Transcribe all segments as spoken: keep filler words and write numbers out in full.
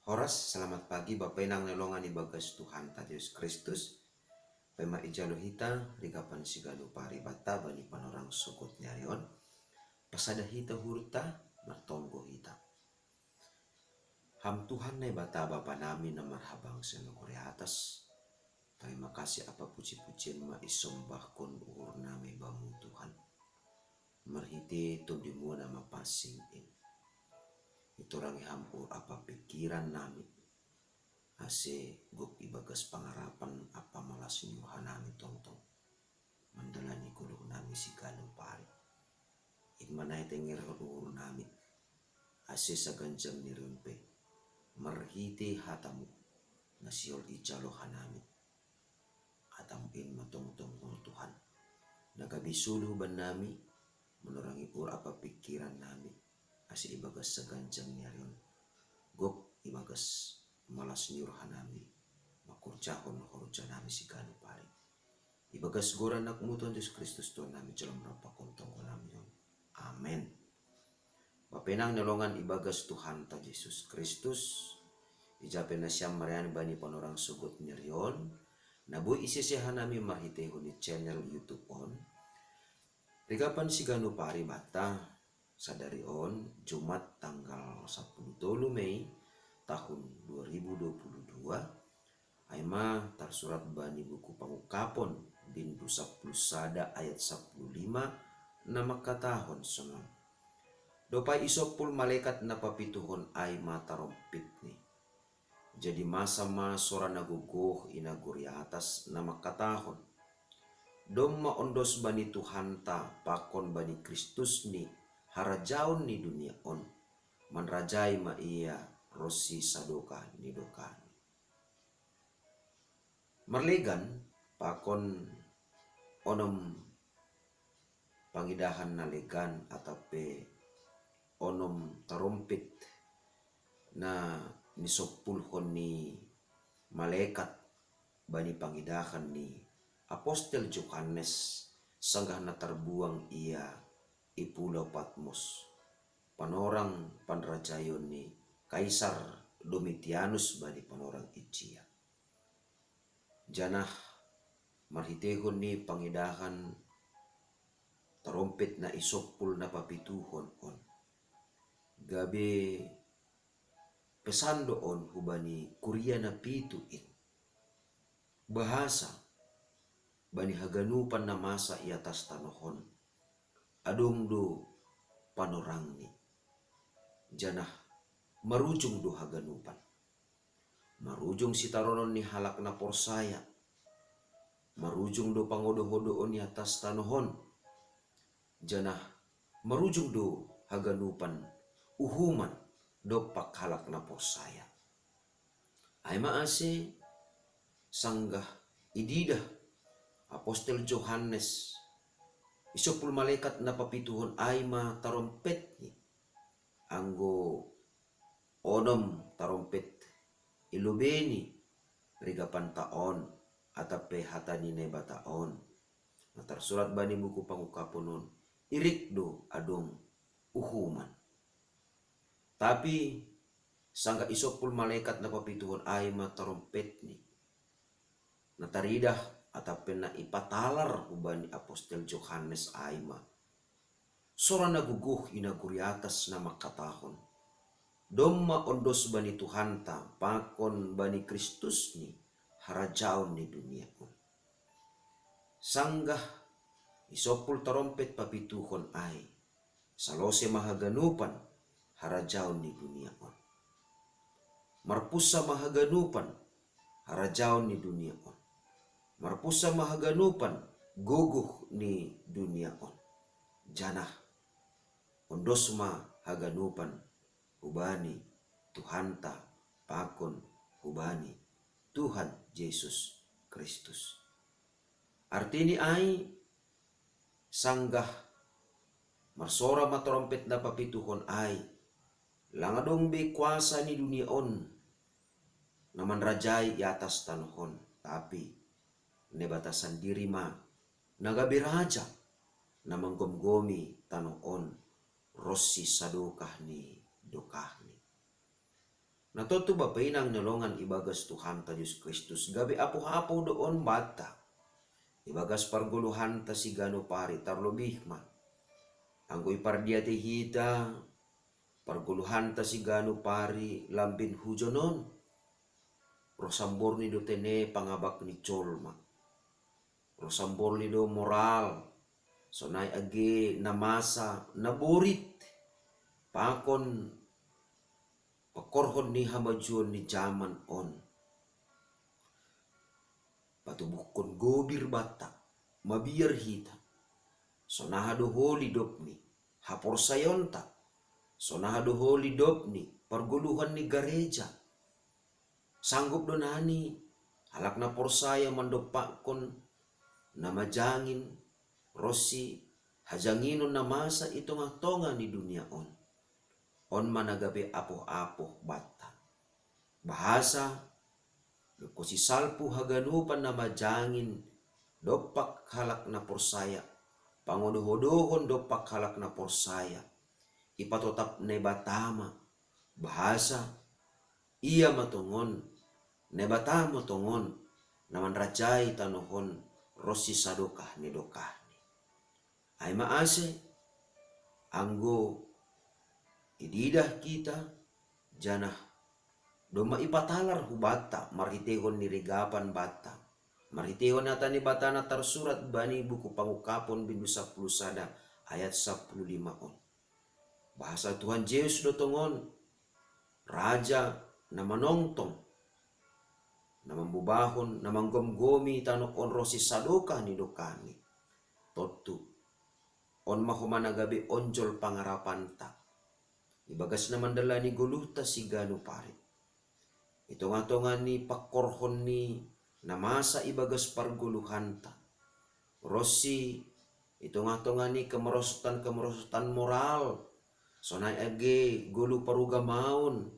Horas, selamat pagi, Bapa inang na longan ibagas Tuhanta Jesus Kristus. Pema ijalo hita rigapan siganu paribata bani panorang sogot ni ari on. Pasada hita hurta, martonggo hita. Ham Tuhan Naibata Bapa nami na marhabang senogori atas. Tarima kasih apa puji-pujian ma isombahkon uhur nami Bamu Tuhan. Marhite Tondimu na mapansing in. Itorangi Ham uhur apa pikiran nami, ase gok ibagas pangarapan apa malas ni roha nami tongtong mandalani goluh nami siganu pari. Ingma nai tengerhon uhur nami, ase saganjang ni ari on pe marhite hatamu na sihol ijalo hanami. Hatamu in ma tongtong Tuhan, na gabe suluh bannami, manorangi uhur apa pikiran nami, ase ibagas saganjang ni ari on gok ibagas malas ni roha nami mangkorjahon horja nami siganu pari. Ibagas goran Anakmu Tuhan Jesus Kristus Tuhan nami, jalo marap pakon tonggo nami on. Amen. Bapa inang na longan ibagas Tuhanta Jesus Kristus, ija pe nasiam marianan bani panorang sogot ni ari on, na boi isese hanami marhitehon ni channel YouTube on. Rigapan siganu pari banta, sadari on Jumat tanggal sapuluh tolu Mei tahun dua ribu dua puluh dua, ai ma tarsurat bani buku Pangungkapon, bindu sapuluh sada ayat sapuluh lima, na mangkatahon sonon: Dob ai isompul malekat na papituhon ai ma tarompitni. Jadi masa ma sora na gogoh i nagori atas na mangkatahon: Domma ondos bani Tuhanta pakon bani Kristusni harajaon ni dunia on, manrajai ma Ia ronsi sadokah ni dokahni. Marlegan pakon onom pangidahan na legan atap pe onom tarompit na nisompulhon ni malekat bani pangidahan ni apostel Johannes sanggah na tarbuang ia i pulau Patmos, panorang panrajaion ni Kaisar Domitianus bani panorang ijia. Janah marhitehon ni pangidahan tarompit na isompul na papituhon on, gabe pesan do on hubani kuria na pitu in, bahasa bani haganupan na masa i atas tanoh on adong do panorangni, janah marujung do haganupan. Marujung sitaronon ni halak na porsaya, marujung do pangodo-odoon i atas tanoh on, janah marujung do haganupan uhuman dompak halak na porsaya. Ai ma ase sanggah ididah apostel Johannes isompul malekat na papituhon ai ma tarompetni, anggo onom tarompet i lobei ni rigapanta on atap pe hata ni Naibata on, na tarsurat bani buku Pangungkapon on, irik do adong uhuman. Tapi sanggah isompul malekat na papituhon ai ma tarompetni, na taridah atap pe na ipatalar hubani apostel Johannes ai ma sora na gogoh i nagori atas na mangkatahon: Domma ondos bani Tuhanta pakon bani Kristusni harajaon ni dunia on. Sanggah isompul tarompet papituhon ai, salose ma haganupan harajaon ni dunia on. Marpunsa ma haganupan harajaon ni dunia on. Marpunsa ma haganupan gogoh ni dunia on. Janah ondos ma haganupan hubani Tuhanta pakon hubani Tuhan Jesus Kristus. Artini ai, sanggah marsora ma tarompet na papituhon ai, lang adong be kuasa ni dunia on na manrajai i atas tanoh on, tapi Naibata sandiri ma na gabe raja na manggomgomi tanoh on ronsi sadokah ni dokahni. Na tontu bapa inang ni holongan ibagas Tuhanta Jesus Kristus, gabe apoh-apoh do on banta ibagas pargoluhanta siganup ari, tarlobih ma anggo ipardiatei hita pargoluhanta siganup ari lambin hujon on. Roh samborni do tene pangabak ni jolma. Roh samborni do moral, sonai age na masa, na borit, pakon pakorhon ni hamajuon ni jaman on. Patubuhkon gobir banta, mabiar hita. Sonaha do ho lidopni haporsayaonta, sonaha do ho lidopni pargoluhan ni gareja. Sanggup do nani halak na porsaya mandompakkon na majangin ronsi hajanginon na masa i tongah-tongah ni dunia on. On ma na gabe apoh-apoh banta. Bahasa, dob ho sisalpu haganupan na majangin dompak halak na porsaya, pangodoh-odohon dompak halak na porsaya, ipatotap Naibata ma. Bahasa, Ia ma tongon, Naibata ma tongon, na manrajai tanoh on ronsi sadokah ni dokahni. Ai ma ase, anggo ididah hita, janah domma ipatalar hubanta marhiteihon ni rigapan banta, marhiteihon hata ni Naibata na tarsurat bani buku Pangungkapon bindu sapuluh sada ayat sapuluh lima on. Bahasa Tuhan Jesus do tongon, Raja na manongtong, na mambubahon, na manggomgomi tanoh on ronsi sadokah ni dokahni. Tontu, on ma homa na gabe onjol pangarapanta ibagas na mandalani goluhta siganup ari. I tongah-tongah ni pangkorhon ni na masa ibagas pargoluhanta, ronsi i tongah-tongah ni kemerosotan-kemerosotan moral, sonai age goluh parugamaon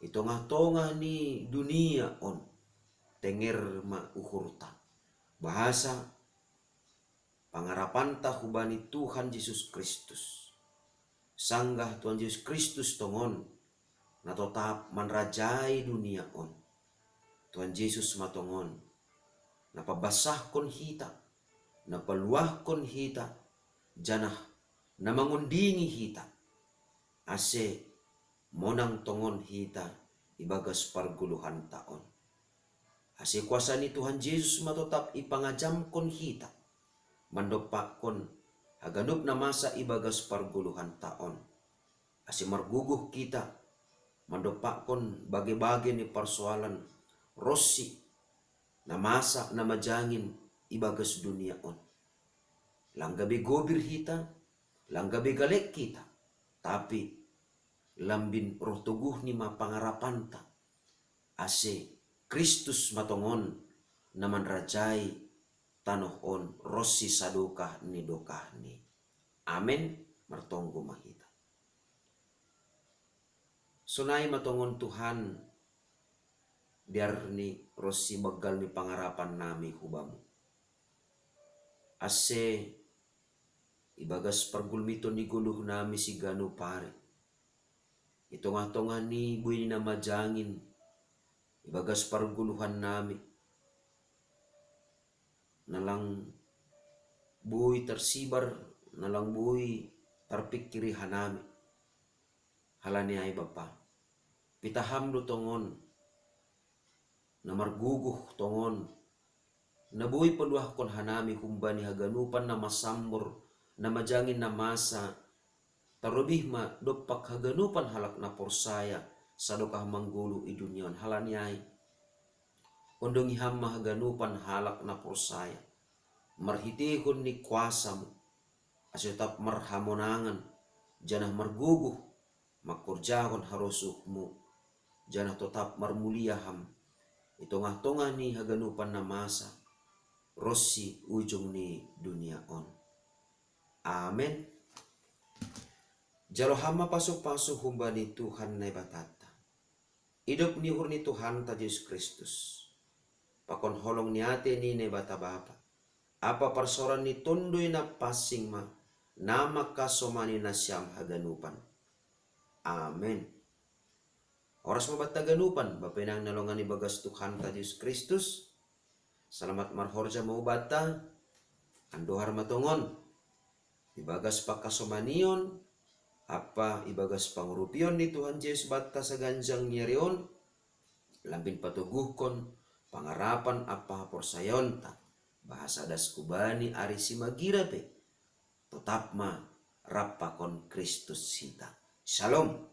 i tongah-tongah ni dunia on, tenger ma uhurta. Bahasa, pangarapanta hubani Tuhan Jesus Kristus. Sanggah Tuhan Jesus Kristus tongon, na totap manrajai dunia on. Tuhan Jesus ma tongon, na pambasahkon hita, na paluahkon hita, janah na mangondingi hita, ase monang tongon hita ibagas pargoluhanta on. Ase kuasa ni Tuhan Jesus ma totap ipangajamkon hita, mandompakkon haganup na masa ibagas pargoluhanta on. Ase margogoh hita, mandompakkon bage-bage ni parsoalan ronsi na masa na majangin ibagas dunia on. Lang gabe gobir hita, lang gabe galek hita, tapi lambin roh toguhni ma pangarapanta, ase Kristus ma tongon na manrajai tanoh on ronsi sadokah ni dokahni. Amen. Martonggo ma hita. Sonai ma tongon Tuhan, dear ni ronsi banggal ni pangarapannami hu Bamu. Ase ibagas pargulmiton ni goluhnami siganup ari, i tongah-tongah ni buei ni na majangin ibagas pargoluhannami, na lang boi tarsibar, na lang boi tarpingkiri hanami. Halani ai Bapa, pitaham do tongon, na margogoh tongon, na boi paluahkon hanami humbani haganupan na masambor, na majangin na masa, tarlobih ma dompak haganupan halak na porsaya, sadokah manggoluh i dunia on. Halani ai, ondongi Ham ma haganupan halak na porsaya, marhiteihon ni kuasa-Mu, ase totap marhamonangan, janah margogoh, mangkorjahon harosuh-Mu, janah totap marmulia Ham, i tongah-tongah ni haganupan na masa, ronsi ujung ni dunia on. Amen. Jalo Ham ma pasu-pasu humbani Tuhan Naibatanta. Idop ni uhur ni Tuhanta Jesus Kristus, pakon holong ni atei ni Naibata Bapa, ampa parsaoran ni Tonduy Napansing ma, na mangkasomani nasiam haganupan. Amen. Horas ma banta ganupan, bapa inang na longan ibagas Tuhanta Jesus Kristus. Salamat marhorja ma banta, andohar ma tongon. Ibagas pangkasomanion, ampa ibagas pangurupion ni Tuhan Jesus banta saganjang ni ari on, lambin patoguhkon pangarapan ampa haporsayaonta, bahasa das hubani ari simagira pe, totap ma rap pakon Kristus hita. Shalom.